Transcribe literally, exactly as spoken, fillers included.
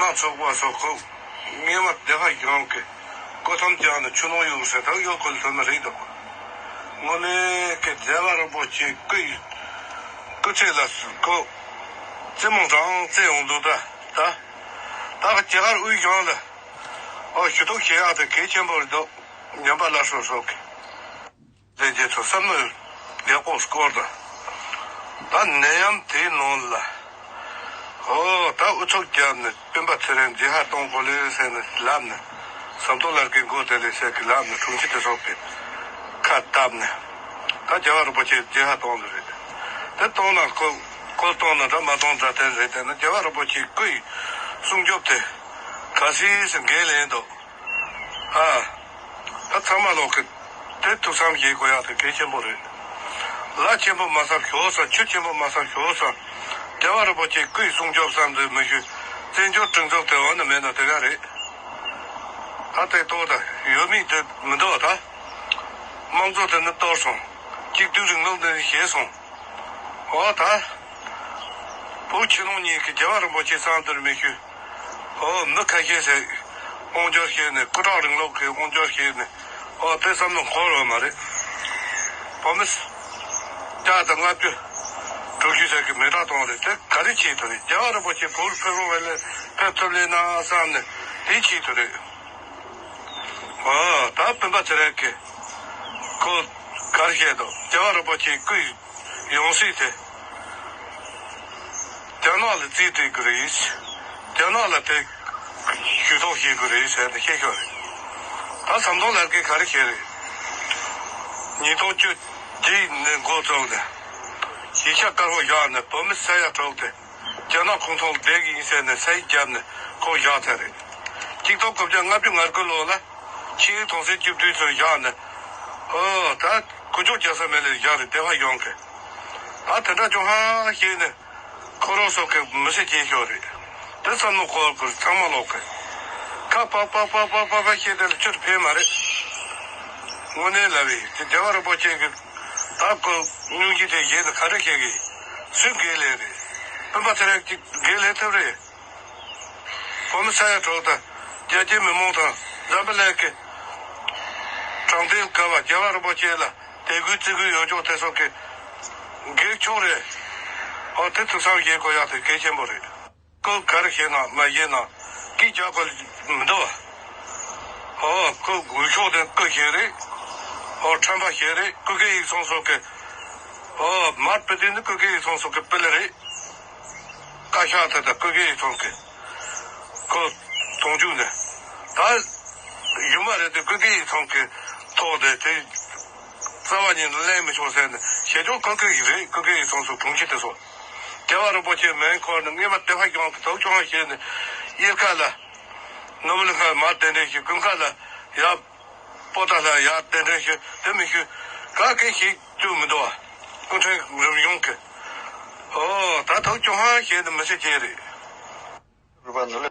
ནང་ཚོགས་པ་སོགས་ཁོ་ངེས་མ་སྡེ་ཁག་གཞུང་གི་སྐུ་ཐམ་བཅག་ནས་ཆུ་ནང་ཡོད་ཟེར་ཐག་ཡོད་ཁོ་ལ་ཐོན་ནི་རེད་འདུག་དངོས་གནས་ཀྱི་རྒྱལ་བ་རིན་པོ་ཆེ་སྐུ་ཡི་སྐུ་ཚེ་ལ་ཁོ་རྩེད་མོ་རང་རྩེད་ཡོང་འདུག་ད་ད་ད་ག་རྒྱ་གར་དབུས་གཞུང་ལ་ཨོ་ཞུ་གཏུག་བྱེད་ཡག་དེ་གལ་ཆེན་པོ་རེད་འདུག་ཉམས་པ་སླར་གསོ་སོགས་ཀྱི། ལས་བྱེད་ཚོ་བསམ་བློ་ཡག་པོ་སྐོར་དང་། ད་ནད་ཡམས་དེའི་ནང་ལ། ཨོ་ད་ཨུ་ཚུགས་བརྒྱབ་ནས་སྤེན་པ་ཚེ་རིང་མཇལ་ཁ་གཏོང་དགོས་ལེ་ཟེར་ནས་ལབ་ནས། ཟམ་གདོང་ལགས་ཀྱིས་འགོ་དེ་ལས་ཟེར་གི་ལབ་ནས་དྲུང་ཆེ་དེ་ཚོ་གི་ཁ་བཏབ་ནས། ད་རྒྱལ་བ་རིན་པོ་ཆེ་མཇལ་ཁ་གཏོང་ལེ་རེད། དེ་གཏོང་ན་ཁོ་ཁོ་གཏོང་ན་འདྲ་མ་གཏོང་འདྲ་དེ་རེད། དེ་ནི་རྒྱལ་བ་རིན་པོ་ཆེའི་སྐུ་ཡི་སྲུང་སྐྱོབ་དེ་ག་སྲིད་སེ་འགན་ལེན་འདུག་ཨ། ད་ཚང་མ་ལོག་གི་དེ་ཐུགས་བསམ་བཞེས་དགོས་ཡག་དེ་གལ་ཆེན་པོ་རེད། ལ་ཆེན་པོ་མ་བསམ་ཞོག་ས་ཆུ་ཆེན་པོ་མ་བསམ་ཞོག་ས། རྒྱལ་བ་རིན་པོ་ཆེ་སྐུའི་སྲུང་སྐྱོབ་བསམ་དུ་མི་ཞུ། བཙན་བྱོལ་སྤྱི་ཚོགས་དེ་འོ་ན་མེད་ན་དེ་ག་རེད། ད་དེ་གཏོར་ད་ཡོད་མིན་དེ་མི་འདུག་ད་དམངས་གཙོ་དེ་ནི་གཏོར་སོང་། གཅིག་སྡུད་རིང་ལུགས་འདི་ནི་ཞེད་སོང་། ཨོ་ད། བོད་ཕྱི་ནང་གཉིས་ཀྱི་རྒྱལ་བ་རིན་པོ་ཆེ་བསམ་དུ་མི་ཞུ། ཨོ་མི་ཁ་ཤས་ཟེར། དབང་སྒྱུར་བྱས་ནས་སྐུ་དྲག་རིང་ལུགས་ཀྱི་དབང་སྒྱུར་བྱས་ནས། ཨོ་དེ་བསམ་བློ་འཁོར་བ་མ་རེད། བོད་མི་བརྒྱ་དང་ལྔ་བཅུ་དྲུག་ཅུ་ཟེར་གི་མི་དྲག་གཏོང་རེད། དེ་ག་རེ་བྱེད་ཐུབ་རེད། རྒྱལ་བ་རིན་པོ་ཆེ་བོད་ཕེབས་རུང་བ་ལས་ཕེབས་ཐུབ་ལེ་ན་བསམ་ནས་དེ་བྱེད་ཐུབ་རེད། ཨོ་ད་སྤེན་པ་ཚེ་རིང་གི་ཁོ་ག་རེ་བཤད་འདུག་རྒྱལ་བ་རིན་པོ་ཆེའི་སྐུའི་ཡང་སྲིད་དེ། རྒྱ་ནག་ལ་རྩིས་སྤྲད་དགོས་རེད། རྒྱ་ནག་ལ་དེ་ཞུ་གཏུག་བྱེད་དགོས་རེད་ཟེར་ནས་བཤད་ཤོག་རེད། ད་ཟམ་གདོང་ལགས་ཀྱིས་ག་རེ་བཤད་རེད། ཉིས་སྟོང་བཅུ་བཞི་ནས་འགོ་བཙུགས་ནས་ཡིག་ཆ་དཀར་པོ་བཞག་ནས་བོད་མི་ས་ཡ་དྲུག་དེ་རྒྱ་ནག་ཁོངས་གཏོགས་བསྡད་ཀྱི་ཡིན་ཟེར་ནས་ས་ཡིག་བརྒྱབ་ནས་ཁོ་བཞག་ཚར་རེད། གཅིག་སྟོང་དགུ་བརྒྱ་ལྔ་བཅུ་ང་དགུ་ལོ་ལ་ཆིངས་ཡིག་དོན་ཚན་བཅུ་བདུན་ཚོ་བཞག་ནས་ཨོ་ད་གུ་ཅོག་རྒྱག་ས་མེད་ལས་བཞག་རེད། སྡེ་པ་གཞུང་གིས། ད་དེ་འདྲ་ཅུང་ཧ་ཤེས་ནས་ཁོ་རང་སོགས་ཀྱི་མི་སེར་སྐྱེས་ཤོག་རེད། དེ་བསམ་བློ་འཁོར་དགོས། ཚང་མ་ལོག་གི་ཁ་པག་པག་པག་པག་པག་པག་བཤད་དེ་ལ་ཆུར་ཕན་མ་རེད། དངོས་གནས་ལབ་པའི་དེ་རྒྱལ་བ་རིན་པོ་ཆེ་གི་ད་ཁོ་སྙུང་གཞི་དེ་བཞེས་ནས་ག་འདྲ་བཤད་གི་སུས་འགན་ལེན་རེད། སྤེན་པ་ཚེ་རིང་གིས་འགན་ལེན་ཐུབ་རེད། བོད་མི་ས་ཡ་དྲུག་དང་རྒྱ་ཆེའི་མི་མང་དང་འཛམ་བུ་གླིང་གི་དྲང་བདེན་དགའ་བ་རྒྱལ་བ་རིན་པོ་ཆེ་ལ་དད་གུས་བརྩི་གུས་ཡོད་ཅོག་དེ་སོགས་ཀྱི་འགན་ཆོག་རེད། ཨོ་དེ་ཐུགས་བསམ་བཞེས་དགོས་ཡག་དེ་གལ་ཆེན་པོ་རེད། སྐུ་ག་རེ་བཤད་ན་མ་བཤད་ན་སྐད་རྒྱག་དགོས་མི་འདུག་བ། ཨོ་སྐུ་འོས་ཤོག་དེ་སྐུ་ཞིག་རེད། ཨོ་ཁྲམ་པ་ཞིག་རེད། སྐུ་སྒེར་ཡིག་ཚང་སོགས་ཀྱི་ཨོ་མར་པི་ཏི་ནི་སྐུ་སྒེར་ཡིག་ཚང་སོགས་ཀྱི་སྤེལ་རེད། བཀའ་ཤག་དེ་དང་སྐུ་སྒེར་ཡིག་ཚང་གི་ཁོ་དོང་ཆུང་ནས་ད་ཡུལ་མ་རེད་དེ་སྐུ་སྒེར་ཡིག་ཚང་གི་ཐོག་དེ་དེ་རྩ་བ་ཉིད་ནས་གླེང་མི་ཆོག་ཟེར་ནས་བྱེད་ཆོག་སྐུ་སྒེར་ཡིག་རེད། སྐུ་སྒེར་ཡིག་ཚང་སོགས་དྲུང་ཆེ་དེ་ཚོ་རྒྱལ་བ་རིན་པོ་ཆེ་མེན་ཁོར་ནས་ངེས་པ་དེ་ཕ་གྱོང་གི་ཐོག་ཆུང་བ་བྱས་ནས་གཡེར་ཁ་ལ་ནོར་བུ་ལྷ་ཁང་མར་གདན་འདྲེན་ཞིག་ཀུན་ཁ་ལ་ཡ། པོ་ཏཱ་ལ་ཡར་གདན་འདྲེན་ཞུ་དེ་མི་ཞུ་ག་གེ་ཞིག་བཅུག་མི་འདུག་བ། སྐུ་ཕྲེང་རིམ་བྱོན་གྱི་ཨོ་ད་ཐོག་ཅུང་ཧ་ཞེས་ནི་མི་ཤེས་ཀྱི་རེད། རུ་བ་ནུ་ལེ།